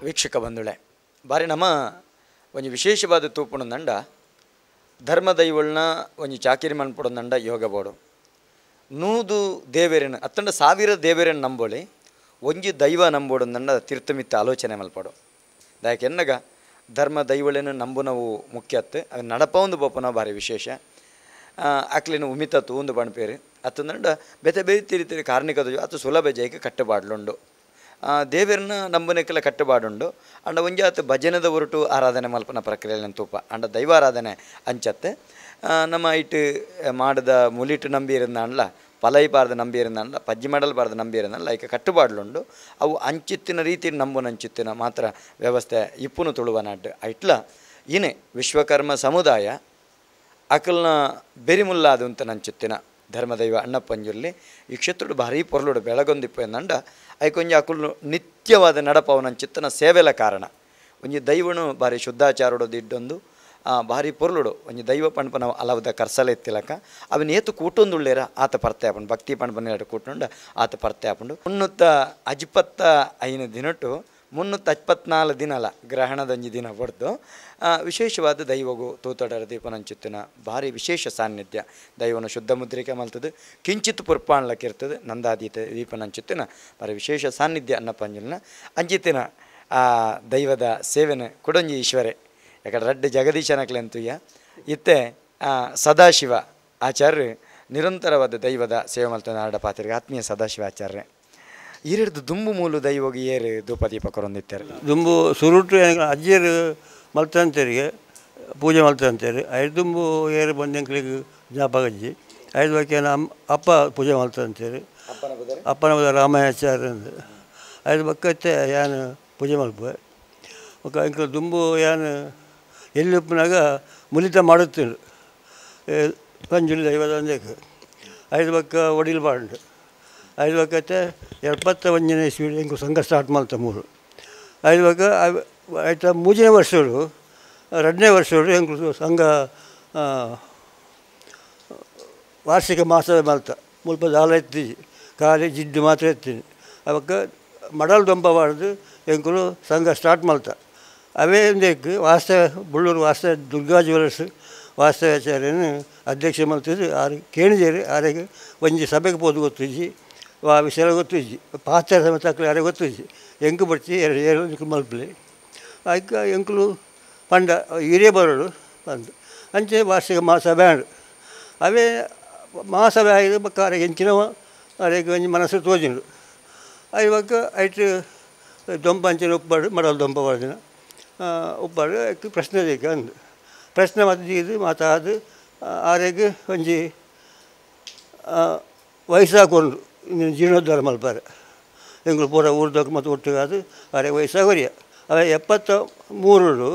S2: ವೀಕ್ಷಕ ಬಂಧುಳೆ, ಬಾರಿ ನಮ್ಮ ಒಂಜಿ ವಿಶೇಷವಾದ ತೂಪುಣದಂಡ ಧರ್ಮದೈವಳನ ಒಂಜಿ ಚಾಕಿರಿ ಮನ್ಪುಡಂದಂಡ ಯೋಗ ಬೋಡು 100 ದೇವೆರನ ಅತ್ತಂಡ 1000 ದೇವೆರನ ನಂಬೋಳಿ ಒಂಜಿ ದೈವ ನಂಬೋಡಂದಂಡ ತೀರ್ಥಮಿತ್ತ ಆಲೋಚನೆ ಮಲ್ಪಡು. ದಾಯಕೆ ಎನ್ನಗ ಧರ್ಮ ದೈವಳೇನು ನಂಬುನವು ಮುಖ್ಯತ್ತು ಅವು ನಡಪೊಂದು ಬೋಪನ ಭಾರಿ ವಿಶೇಷ. ಅಕ್ಲಿನ ಉಮಿತ ತೂಂದು ಬಣ್ಪೇರು ಅತ್ತಂದಂಡ ಬೇತೆ ಬೇತೆ ರೀತಿಯ ಕಾರ್ಣಿಕದ ಅತು ಸುಲಭ ಜೈಕ ಕಟ್ಟುಬಾಡ್ಲುಂಡು. ದೇವರನ್ನ ನಂಬನೆಕ್ಕೆಲ್ಲ ಕಟ್ಟುಬಾಡುಂಡು. ಅಂಡ ಒಂಜಾತ ಭಜನದ ಹೊರಟು ಆರಾಧನೆ ಮಲ್ಪನ ಪ್ರಕ್ರಿಯೆಯನ್ನು ತೂಪ ಅಂಡ ದೈವಾರಾಧನೆ ಅಂಚತ್ತೆ. ನಮ್ಮ ಇಟ್ಟು ಮಾಡದ ಮುಲಿಟ್ಟು ನಂಬಿರುಂದಾಂಡ್ಲ ಪಲೈ ಬಾರ್ದ ನಂಬಿರುಂದಾಂಡ್ಲ ಪಜ್ಜಿ ಮಾಡಲ್ ಬಾರ್ದ ನಂಬಿರುಂದಾಂಡ್ಲ ಐಕ ಕಟ್ಟುಬಾಡ್ಲುಂಡು. ಅವು ಅಂಚಿತ್ತಿನ ರೀತಿ ನಂಬುನಂಚಿತ್ತಿನ ಮಾತ್ರ ವ್ಯವಸ್ಥೆ ಇಪ್ಪುನು ತುಳುವ ನಾಡು ಐಟ್ಲ ಇನೇ ವಿಶ್ವಕರ್ಮ ಸಮುದಾಯ ಅಕಲ್ನ ಬೆರಿಮುಲ್ಲಾದಂತ ನಂಚುತ್ತಿನ ಧರ್ಮದೈವ ಅಣ್ಣಪ್ಪಂಜುರ್ಲಿ ಈ ಕ್ಷೇತ್ರದ ಭಾರೀ ಪೊರ್ಲುಡು ಬೆಳಗೊಂದಿಪ್ಪ ಎಂದಂಡ ಐಕೊಂಜಿ ಅಕುಲು ನಿತ್ಯವಾದ ನಡಪವನಂಚಿತ್ತನ ಸೇವೆಲ ಕಾರಣ ಒಂಜಿ ದೈವನು ಭಾರಿ ಶುದ್ಧಾಚಾರುಡು ದಿಡ್ಡೊಂದು ಭಾರಿ ಪೊರ್ಲುಡು ಒಂಜಿ ದೈವ ಪಣ್ಪನ ಅಲವದ ಕರ್ಸಲ ಎತ್ತಿಲಕ ಅವನ ಏತು ಕೂಟೊಂದುಳ್ಳೇರ ಆತ ಪರ್ತೆ ಆಪುಂಡು ಭಕ್ತಿ ಪಣ್ಪನ ಎರಡು ಕೂಟುಂಡ ಆತ ಪರ್ತೆ ಆಪುಂಡು. 355 ದಿನಟ್ಟು 374 ದಿನಲ ಗ್ರಹಣದಂಜಿ ದಿನ ಪಡೆದು ವಿಶೇಷವಾದ ದೈವಗು ತೂತಡರ ದೀಪನಂಚಿತ್ತಿನ ಭಾರಿ ವಿಶೇಷ ಸಾನ್ನಿಧ್ಯ ದೈವನ ಶುದ್ಧ ಮುದ್ರಿಕೆ ಮಲ್ತದೆ ಕಿಂಚಿತ್ ಪುರ್ಪಾಣ್ಲಕ್ಕಿರ್ತದೆ ನಂದಾದೀತ ದೀಪನಂಚಿತ್ತಿನ ಭಾರಿ ವಿಶೇಷ ಸಾನ್ನಿಧ್ಯ ಅನ್ನಪಂಜಲಿನ ಅಂಚಿತ್ತಿನ ಆ ದೈವದ ಸೇವೆನ ಕೊಡೊಂಜಿ ಈಶ್ವರೆ ಯಾಕಂದ್ರೆ ರಡ್ಡು ಜಗದೀಶನಕ್ಲೆಂತುಯ್ಯ ಇತ್ತೆ ಸದಾಶಿವ ಆಚಾರ್ಯ ನಿರಂತರವಾದ ದೈವದ ಸೇವೆ ಮಲ್ತನ ಆಡ ಪಾತ್ರಿಗೆ ಆತ್ಮೀಯ ಸದಾಶಿವ ಆಚಾರ್ಯ ಈರೆಡ್ದು ದುಂಬು ಮೂಲು ದೈವಗೆ ಏರು ಧೂಪ ದೀಪ ಕೊರೊಂದಿತ್ತಾರೆ
S5: ದುಂಬು ಸುರುಟು ಅಜ್ಜಿಯರು ಮಲ್ತಂತರಿಗೆ ಪೂಜೆ ಮಲ್ತಂತೇರಿ ಐದು ದುಂಬು ಏರು ಬಂದಂಕ್ಲಿಗೆ ಜ್ಞಾಪಕಜ್ಜಿ ಐದು ಬಗ್ಗೆ ನಮ್ಮ ಅಪ್ಪ ಪೂಜೆ ಮಲ್ತಂತೇರಿ ಅಪ್ಪನ ಬದ ರಾಮಾಯಾಚಾರ್ಯ ಅಂದು ಐದು ಬಕ್ಕತ್ತೆ ಯಾನು ಪೂಜೆ ಮಲ್ಪುವೆ ಬೊಕ್ಕ ಎಂಕ್ಲು ದುಂಬು ಯಾನು ಎಲ್ಲಿ ಉಪ್ಪುನಾಗ ಮುಲಿತ ಮಾಡುತ್ತೀನಿ ಪಂಜುಲಿ ದೈವದ ಒಂದೇಕು ಐದು ಬಕ್ಕ ಒಡಿಲ್ ಬಾಂಡು ಐದು ಬಕ್ಕತ್ತೆ 71ನೇ ಇಸ್ವಿ ಎಂಕು ಸಂಘ ಸ್ಟಾರ್ಟ್ ಮಾಡ್ತ ಮೂರು ಐದು ಬಕ್ಕ ಆಯ್ತಾ ಮೂರನೇ ವರ್ಷಗಳು 2ನೇ ವರ್ಷಗಳು ಎಂಕು ಸಂಘ ವಾರ್ಷಿಕ ಮಾಸವೇ ಮಲ್ತ ಮುಲ್ಪ ದಾಲ ಎತ್ತೀಜಿ ಖಾಲಿ ಜಿಡ್ಡು ಮಾತ್ರ ಎತ್ತೀನಿ ಅವಕ್ಕ ಮಡಲ್ ದೊಂಪ ಬಾರ್ದು ಎಂಕುಲು ಸಂಘ ಸ್ಟಾರ್ಟ್ ಮಲ್ತ ಅವೇ ಒಂದೇಕು ವಾಸ್ತವ ಬುಳ್ಳೂರು ವಾಸ್ತವ ದುರ್ಗಾ ಜ್ಯುವೆಲರ್ಸ್ ವಾಸ್ತವಾಚಾರ್ಯನ ಅಧ್ಯಕ್ಷ ಮಲ್ತಿದ್ದು ಆರು ಕೇಣಿದೇರು ಆರೆಗೆ ಒಂಜಿ ಸಭೆಗೆ ಪೋದು ಗೊತ್ತಿಜ್ಜಿ ವಾ ವಿಷಯ ಗೊತ್ತಿಜ್ಜಿ ಪಾತ್ರ ಸಮೇತ ಅಕ್ಲು ಯಾರೇ ಗೊತ್ತಿಜ್ಜಿ ಎಂಕು ಬರ್ಚಿ ಎರಡು ಏಳು ಮಲ್ಪಲಿ ಐಕ ಎಂಕುಲು ಪಂಡ ಹಿರಿಯ ಬರೋಡು ಬಂದು ಅಂಚೆ ವಾರ್ಷಿಕ ಮಹಾಸಭೆ ಆಂಡು ಅವೇ ಮಹಾಸಭೆ ಆಗಿದೆ ಬೊಕ್ಕ ಆರೆಗೆ ಎಂಚಿನವ ಆರೆಗೆ ಒಂಜಿ ಮನಸ್ಸು ತೋಜಿಂಡು ಇವಾಗ ಐಟ್ ದೊಂಪ ಅಂಚನೆ ಉಪ್ಪಾಡು ಮಡಲ್ ದೊಂಪ ಬಾರ್ದಿನ ಉಪ್ಪಾಡು ಐಕ್ ಪ್ರಶ್ನೆ ಬೇಕು ಅಂದು ಪ್ರಶ್ನೆ ಮಾತು ದೀದು ಮಾತಾದು ಆರೆಗೆ ಒಂಜಿ ವಯಸ್ಸಾಕೊಂಡು ಜೀರ್ಣೋದ್ಧಾರ ಮಲ್ಪಾರೆ ಎಂಗ್ಳು ಪೂರ ಊರ್ದಕ್ಕೆ ಮತ್ತು ಒಟ್ಟಿಗಾದು ಆರೆ ವಯಸ್ಸಾಗೋರಿಯ ಅವೇ 73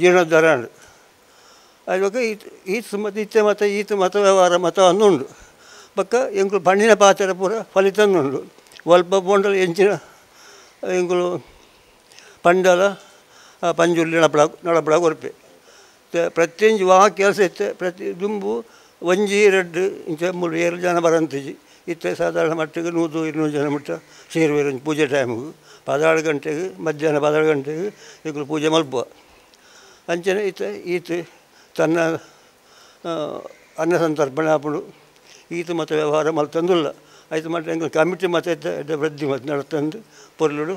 S5: ಜೀರ್ಣೋದ್ಧಾರ ಅಂಡು ಇವಾಗ ಈತ ಈತ ಮತ್ತು ಇತ್ತೆ ಮತ ಈತ ಮತ ವ್ಯವಹಾರ ಮತ ಅನ್ನುಂಡು ಬೊಕ್ಕ ಎಂಕುಲು ಪಣ್ಣಿನ ಪಾತ್ರ ಪೂರ ಫಲಿತನ್ನುಂಡು ಒಲ್ಪ ಪೋಂಡಲ ಎಂಚಿನ ಎಂಕುಲು ಪಂಡಲ ಪಂಜುರ್ಲಿ ನಡಪಡ ನಡಪಡ ಕೊರ್ಪೆ ಪ್ರತಿಯೊಂಜಿ ವಾ ಕೆಲಸ ಇತ್ತೆ ಪ್ರತಿ ದುಂಬು ಒಂಜಿ ರಡ್ಡು ಇಂಚ 3 7 ಜನ ಬರಂತಿಜಿ ಇತ್ತೆ ಸಾಧಾರಣ ಮಟ್ಟಿಗೆ 100 200 ಜನ ಮಟ್ಟ ಸೇರುವೆರು ಒಂಜಿ ಪೂಜೆ ಟೈಮಿಗೆ 16 ಗಂಟೆಗೆ ಮಧ್ಯಾಹ್ನ 16 ಗಂಟೆಗೆ ಎಂಕುಲು ಪೂಜೆ ಮಲ್ಪುವ ಅಂಚನೆ ಇತ್ತೆ ಈತ ತನ್ನ ಅನ್ನ ಸಂತರ್ಪಣೆ ಆಪುಂಡು ಈತ ಮತ ವ್ಯವಹಾರ ಮಲ್ತಂದುಲ್ಲ ಐತು ಮಟ್ಟ ಎಂಕುಲು ಕಮಿಟಿ ಮತ ಇತ್ತೆ ವೃದ್ಧಿ ಮತ್ತು ನಡತಂದು ಪೊರ್ಲುಡು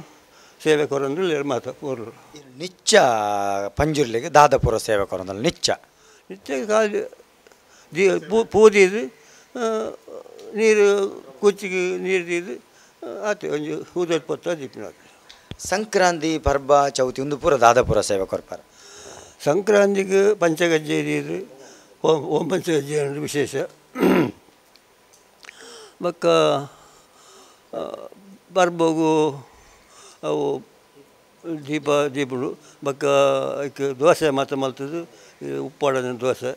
S5: ಸೇವೆ ಕೊರಂದು ಮಾತ ಪೊರ್ಲು
S2: ನಿಚ್ಚ ಪಂಜುರ್ಲಿಗೆ ದಾದಪುರ ಸೇವೆ ಕೊರಂದಲ್ಲ ನಿಚ್ಚ
S5: ನಿತ್ಯ ಖಾಲಿ ದೀ ಪೂದೀದು ನೀರು ಕುಚ್ಚಿಗೆ ನೀರು ದೀದು ಆತು ಒಂಜಿ ಊದಲ್ ಪೊತ್ತ ದೀಪಿನ
S2: ಸಂಕ್ರಾಂತಿ ಪರ್ಬ ಚೌತಿ ಒಂದು ಪೂರ ದಾದಪುರ ಸೇವೆ ಕೊರ್ಪಾರ
S5: ಸಂಕ್ರಾಂತಿಗೆ ಪಂಚಗಜ್ಜೆ ದೀದು ಓಂ ಓಂ ಪಂಚಗಜ್ಜೆ ಅಂದ್ರೆ ವಿಶೇಷ ಬೊಕ್ಕ ಪರ್ಬಗು ಅವು ದೀಪ ದೀಪುಡು ಬೊಕ್ಕ ಐಕ್ ದೋಸೆ ಮಾತ್ರ ಮಲ್ತದ್ದು ಉಪ್ಪು ಪಾಡಂದೆ ದೋಸೆ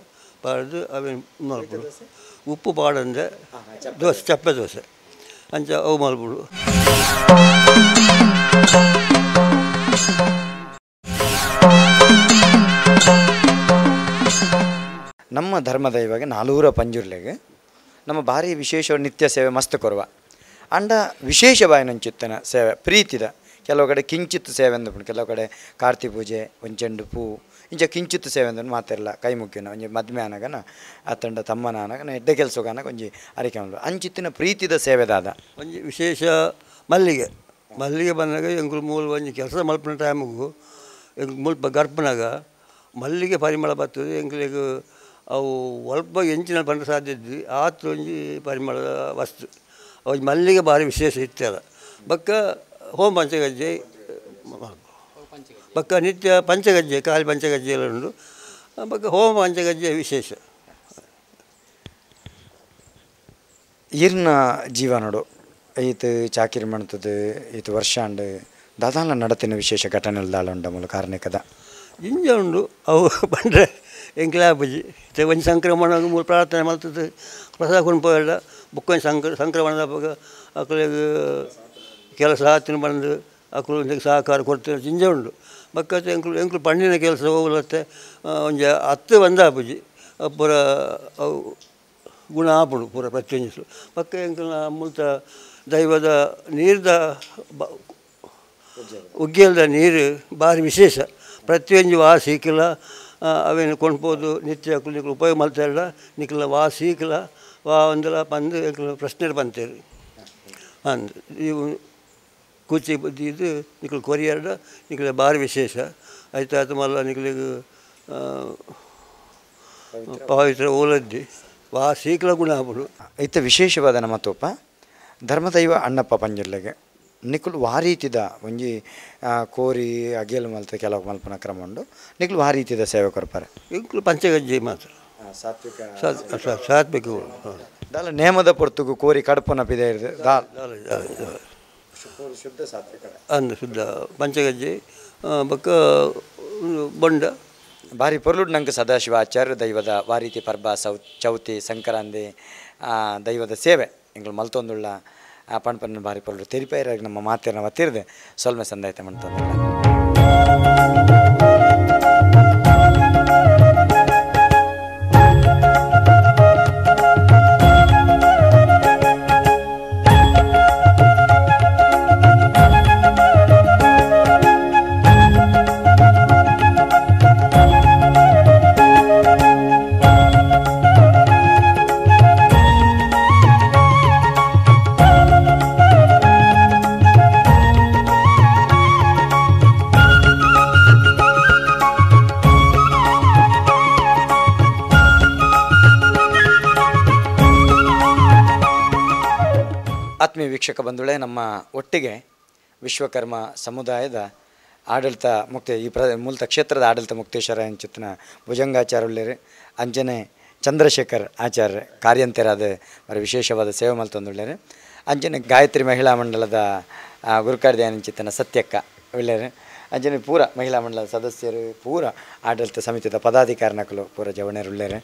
S5: ಪಾಡ್ದು ಅವೇನು ಮಲ್ಪುಡು ಉಪ್ಪು ಪಾಡಂದೆ ದೋಸೆ ಚಪ್ಪೆ ದೋಸೆ ಅಂಚ ಅವು ಮಲ್ಪುಡು.
S2: ನಮ್ಮ ಧರ್ಮದ ಇವಾಗ ನಾಲೂರ ಪಂಜುರ್ಲೆಗೆ ನಮ್ಮ ಭಾರಿ ವಿಶೇಷ ನಿತ್ಯ ಸೇವೆ ಮಸ್ತ್ ಕೊರುವ ಅಂಡ ವಿಶೇಷ ಬಾಯಿನಂಚಿತ್ತನ ಸೇವೆ ಪ್ರೀತಿದ ಕೆಲವು ಕಡೆ ಕಿಂಚಿತ್ ಸೇವೆ ಅಂದ್ಕೊಂಡು ಕೆಲವು ಕಡೆ ಕಾರ್ತಿ ಪೂಜೆ ಒಂದು ಚೆಂಡು ಪೂ ಇಂಚ ಕಿಂಚಿತ್ ಸೇವೆ ಅಂದ್ ಮಾತಿರಲ್ಲ ಕೈ ಮುಖ್ಯನ ಒಂಜಿ ಮದ್ಮೆ ಆನಗನ ಅತ್ತಂಡ ತಮ್ಮನ ಆನಗನ ಎಡ್ಡೆ ಕೆಲಸಗಾನಗ ಒಂಜಿ ಅರಿಕೆ ಅಂಚಿತ್ತಿನ ಪ್ರೀತಿದ ಸೇವೆದಾದ
S5: ಒಂಜಿ ವಿಶೇಷ ಮಲ್ಲಿಗೆ ಮಲ್ಲಿಗೆ ಬಂದಾಗ ಎಂಕುಲು ಮೂಲ ಒಂಜಿ ಕೆಲಸ ಮಲ್ಪಿನ ಟೈಮಿಗೂ ಎಂಕ್ ಮುಲ್ಪ ಗರ್ಭನಾಗ ಮಲ್ಲಿಗೆ ಪರಿಮಳ ಬರ್ತದೆ ಎಂಕ್ಲೆಗ್ ಅವು ಒಲ್ಪ ಎಂಚಿನ ಪಂಡ ಸಾಧ್ಯ ಇದ್ವಿ ಆತು ಒಂಜಿ ಪರಿಮಳದ ವಸ್ತು ಅವು ಮಲ್ಲಿಗೆ ಭಾರಿ ವಿಶೇಷ ಇತ್ತಲ್ಲ ಬೊಕ್ಕ ಹೋಮ ಪಂಚಗಜ್ಜೆ ಬೊಕ್ಕ ನಿತ್ಯ ಪಂಚಗಜ್ಜೆ ಖಾಲಿ ಪಂಚಗಜ್ಜೆ ಎಲ್ಲ ಉಂಟು ಬೊಕ್ಕ ಹೋಮ ಪಂಚಗಜ್ಜೆ ವಿಶೇಷ.
S2: ಈರ್ನ ಜೀವನಡು ಈತ ಚಾಕಿರಿ ಮಾಡ್ತದೆ ಈತ ವರ್ಷಾಂಡ್ ದಾದಾಲ ನಡತಿನ ವಿಶೇಷ ಘಟನೆ ದಾಳ ಉಂಡ ಮೂಲ ಕಾರಣಿಕದ
S5: ಜಿಂಜ ಉಂಡು ಅವು ಬಂದರೆ ಎಂಕ್ಲಾಪುಜಿ ಒಂಜಿ ಸಂಕ್ರಮಣ ಮೂಲ ಪ್ರಾರ್ಥನೆ ಮಲ್ತದೆ ಪ್ರಸಾದ ಕೊಂಡು ಬೊಕ್ಕ ಒಂಜಿ ಸಂಕ್ರಮಣದ ಅಕ್ಲೆಗ್ ಕೆಲಸ ಆತಿನ ಬಂದು ಅಕುಲು ಒಂಜಿ ಸಹಕಾರ ಕೊಡ್ತಾರೆ ಜಿಂಜ ಉಂಡು ಬೊಕ್ಕ ಎಂಕ್ಲು ಎಂಕ್ಲು ಪಣ್ಣಿನ ಕೆಲಸ ಹೋಗ್ಲತ್ತೆ ಒಂಜಿ 10 ಬಂದಾಪುಜಿ ಪೂರ ಅವು ಗುಣ ಆಪುಂಡು ಪೂರ ಪ್ರತಿಯೊಂಜಿ ಬೊಕ್ಕ ಎಂಕ್ಲ್ನ ಮುಲ್ತ ದೈವದ ನೀರ್ದ ಉಗ್ಗೇಲ್ದ ನೀರು ಭಾರಿ ವಿಶೇಷ. ಪ್ರತಿಯೊಂದು ವಾ ಸೀಕಿಲ್ಲ ಅವೇನು ಕೊಂಡ್ಬೋದು ನಿತ್ಯ ನಿಕ್ಲು ಉಪಯೋಗ ಮಲ್ತಾರ ನಿಕ್ಲ ವಾ ಸೀಕಿಲ್ಲ ವಾ ಒಂದಲ ಪಂದು ಎಂಕ್ಲು ಪ್ರಶ್ನೆ ಬಂತೇರಿ ಅಂದ್ ಇವು ಕೂಚಿ ಬುದ್ಧಿ ಇದು ನಿಕ್ಲು ಕೊರಿಯರ್ಡ ನಿಕ್ಲ ಭಾರಿ ವಿಶೇಷ. ಆಯ್ತಾಯ್ತು ಮಲ್ಲ ನಿಕ್ಲಿಗೆ ಪವಿತ್ರ ಓಲದ್ದಿ ವಾ ಸೀಕ್ಲ ಗುಣ ಆಪುಂಡು.
S2: ಇತ್ತ ವಿಶೇಷವಾದ ನಮ್ಮ ತೋಪ ಧರ್ಮದೈವ ಅಣ್ಣಪ್ಪ ಪಂಜುರ್ಲಿಗೆ ನಿಕುಲು ವಾರೀತಿದ ಒಂಜಿ ಕೋರಿ ಅಗೇಲು ಮಲ್ತ ಕೆಲವು ಮಲ್ಪನ ಕ್ರಮ ಉಂಡು. ನಿಕುಲು ವಾರೀತಿದ ಸೇವೆ ಕೊರ್ಪಾರೆ.
S5: ಇಂಕ್ಲು ಪಂಚಗಜ್ಜಿ ಮಾತ್ರ
S2: ಸಾತ್ವಿಕ
S5: ಸಾತ್ವಿಕ
S2: ದಾಲ ನೇಮದ ಪೊರ್ತುಗು ಕೋರಿ ಕಡಪುನ ಪಿದೆ ದಾಲ್ ಶುದ್ಧ ಸಾತ್ವಿಕ
S5: ಅಂದು ಶುದ್ಧ ಪಂಚಗಜ್ಜಿ ಬೊಕ್ಕ ಬೊಂಡ
S2: ಭಾರಿ ಪೊರ್ಲುಡ್ ನಂಗೆ ಸದಾಶಿವ ಆಚಾರ್ಯ ದೈವದ ವಾರೀತಿ ಪರ್ಬ ಚೌತಿ ಸಂಕ್ರಾಂತಿ ದೈವದ ಸೇವೆ ಎಂಗಳು ಮಲ್ತೊಂದುಳ್ಳ ಆ ಪಣ್ಪನ್ನ ಭಾರಿ ಪೊರ್ಲು ತೆರಿಪೈರಾಗಿ ನಮ್ಮ ಮಾತಿನ ಒತ್ತಿರದೆ ಸೊಲ್ಮೆ ಸಂದಾಯ್ತ ಮಣ್ತೊಂದುಳ್ಳ. ಆತ್ಮೀಯ ವೀಕ್ಷಕ ಬಂಧುಗಳೇ, ನಮ್ಮ ಒಟ್ಟಿಗೆ ವಿಶ್ವಕರ್ಮ ಸಮುದಾಯದ ಆಡಳಿತ ಮುಕ್ತಿ ಈ ಮೂಲತ ಕ್ಷೇತ್ರದ ಆಡಳಿತ ಮುಕ್ತೇಶ್ವರ ಅಂಚಿತ್ತಿನ ಭುಜಂಗಾಚಾರ್ಯುಳ್ಳೇರು, ಅಂಜನೆ ಚಂದ್ರಶೇಖರ್ ಆಚಾರ್ಯ ಕಾರ್ಯಂತರಾದ ಅವರ ವಿಶೇಷವಾದ ಸೇವೆ ಮಲ್ತೊಂದುಳ್ಳೇರು, ಅಂಜನೆ ಗಾಯತ್ರಿ ಮಹಿಳಾ ಮಂಡಲದ ಗುರುಕಾರ್ಯ ಸತ್ಯಕ್ಕ ಉಳ್ಳೇರು, ಅಂಜನೆ ಪೂರ ಮಹಿಳಾ ಮಂಡಲದ ಸದಸ್ಯರು, ಪೂರ ಆಡಳಿತ ಸಮಿತಿದ ಪದಾಧಿಕಾರಿನಕಲು ಪೂರ ಜವಣೇರುಳ್ಳೇರು.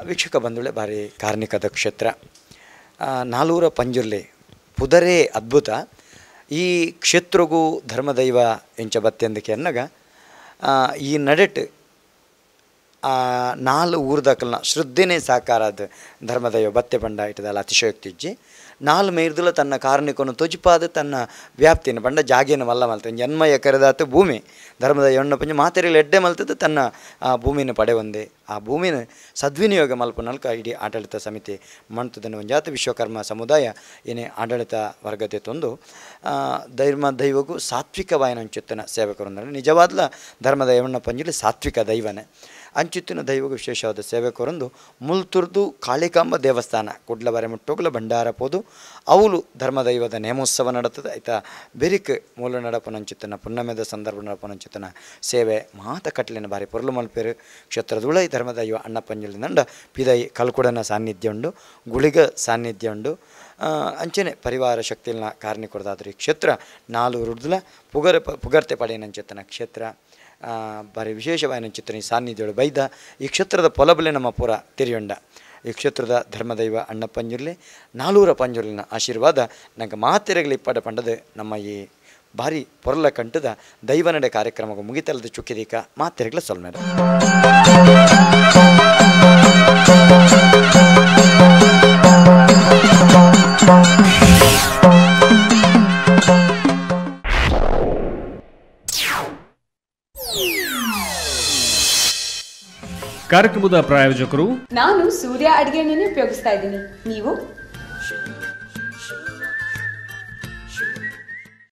S2: ವೀಕ್ಷಕ ಬಂಧುಗಳೇ, ಭಾರಿ ಕಾರ್ಣಿಕದ ಕ್ಷೇತ್ರ ನಾಲೂರ ಪಂಜುರ್ಲಿ ಪುದರೇ ಅದ್ಭುತ. ಈ ಕ್ಷೇತ್ರಗೂ ಧರ್ಮದೈವ ಎಂಚ ಬತ್ತೆಂದಕ್ಕೆ ಅನ್ನಗ ಈ ನಡೆಟ್ ನಾಲು ಊರ್ದಕಲ್ನ ಶ್ರದ್ಧೆನೇ ಸಾಕಾರಾದ ಧರ್ಮದೈವ ಬತ್ತೆ ಪಂಡ ಇಟ್ಟದಲ್ಲ ಅತಿಶಯೋಕ್ತಿ ಇಜ್ಜಿ. ನಾಲು ಮೇರ್ದಲ ತನ್ನ ಕಾರಣಿಕನು ತೊಜಿಪಾದ ತನ್ನ ವ್ಯಾಪ್ತಿಯನ್ನು ಪಂಡ ಜಾಗೇನು ಮಲ್ಲ ಮಲ್ತ ಜನ್ಮಯ ಕರೆದಾತ ಭೂಮಿ ಧರ್ಮದೈವ ಎಣ್ಣ ಪಂಜ ಮಾತೆರೆಗಳು ಎಡ್ಡೆ ಮಲ್ತದ್ದು ತನ್ನ ಆ ಭೂಮಿನ ಪಡೆ ಒಂದೇ ಆ ಭೂಮಿನ ಸದ್ವಿನಿಯೋಗ ಮಲ್ಪನಲ್ಕ ಇಡೀ ಆಡಳಿತ ಸಮಿತಿ ಮಂತದನ್ನು ಒಂಜಾತ ವಿಶ್ವಕರ್ಮ ಸಮುದಾಯ ಏನೇ ಆಡಳಿತ ವರ್ಗತೆ ತಂದು ಧರ್ಮ ದೈವಗೂ ಸಾತ್ವಿಕವಾಯನ ಅಂಚುತ್ತನ ಸೇವಕರು ಅಂದರೆ ನಿಜವಾದ್ಲ ಧರ್ಮದೈವಣ್ಣ ಪಂಜುಲಿ ಸಾತ್ವಿಕ ದೈವನೇ ಅಂಚುತ್ತಿನ ದೈವಗೂ ವಿಶೇಷವಾದ ಸೇವಕರೊಂದು ಮುಲ್ತುರ್ದು ಕಾಳಿಕಾಂಬ ದೇವಸ್ಥಾನ ಕುಡ್ಲಬರೆ ಮುಟ್ಟೋಗ್ಲ ಭಂಡಾರ ಪೋದು ಅವಳು ಧರ್ಮದೈವದ ನೇಮೋತ್ಸವ ನಡತದೆ ಆಯ್ತಾ ಬೆರಿಕ್ ಮೂಲ ನಡಪನಂಚಿತ್ತನ ಪುಣ್ಣಮೆದ ಸಂದರ್ಭ ನಡಪನಂಚಿತ್ತನ ಸೇವೆ ಮಾತ ಕಟ್ಲಿನ ಬಾರಿ ಪೊರ್ಲು ಮಲ್ಪೇರು ಕ್ಷೇತ್ರದುಳೈ ಧರ್ಮದೈವ ಅಣ್ಣಪಂಜಲಿ ನಂಡ ಪಿದೈ ಕಲ್ಕುಡನ ಸಾನ್ನಿಧ್ಯ ಉಂಡು, ಗುಳಿಗ ಸಾನ್ನಿಧ್ಯ ಉಂಡು, ಅಂಚನೆ ಪರಿವಾರ ಶಕ್ತಿನ ಕಾರಣಿಕೊಡ್ದಾದ್ರೆ ಈ ಕ್ಷೇತ್ರ ನಾಲು ರುಡ್ದಲ ಪುಗರ್ತೆ ಪಡೆಯನಂಚಿತ್ತನ ಕ್ಷೇತ್ರ ಭಾರಿ ವಿಶೇಷವಾದ ಚಿತ್ರ ಈ ಸಾನ್ನಿಧ್ಯೋಳು ಬೈದ ಈ ಕ್ಷೇತ್ರದ ಪೊಲಬಲೆ ನಮ್ಮ ಪೂರ ತಿರಿಯೊಂಡ. ಈ ಕ್ಷೇತ್ರದ ಧರ್ಮದೈವ ಅಣ್ಣ ಪಂಜುರ್ಲಿ ನಾಲೂರ ಪಂಜುರ್ಲಿನ ಆಶೀರ್ವಾದ ನಂಗೆ ಮಾತೆರೆಗಳು ಇಪ್ಪಡ ಪಂಡದು ನಮ್ಮ ಈ ಭಾರಿ ಪೊರಲ ಕಂಠದ ದೈವನಡೆ ಕಾರ್ಯಕ್ರಮಕ್ಕೆ ಮುಗಿತಲದ ಚುಕ್ಕಿದೀಕ ಮಾತೆರೆಗಳ ಸೊಲ್ಮೇರ.
S6: ಕಾರ್ಯಕ್ರಮದ ಪ್ರಾಯೋಜಕರು
S1: ನಾನು ಸೂರ್ಯ ಅಡಿಗೆ ಎಣ್ಣೆಯನ್ನು ಉಪಯೋಗಿಸ್ತಾ ಇದ್ದೀನಿ. ನೀವು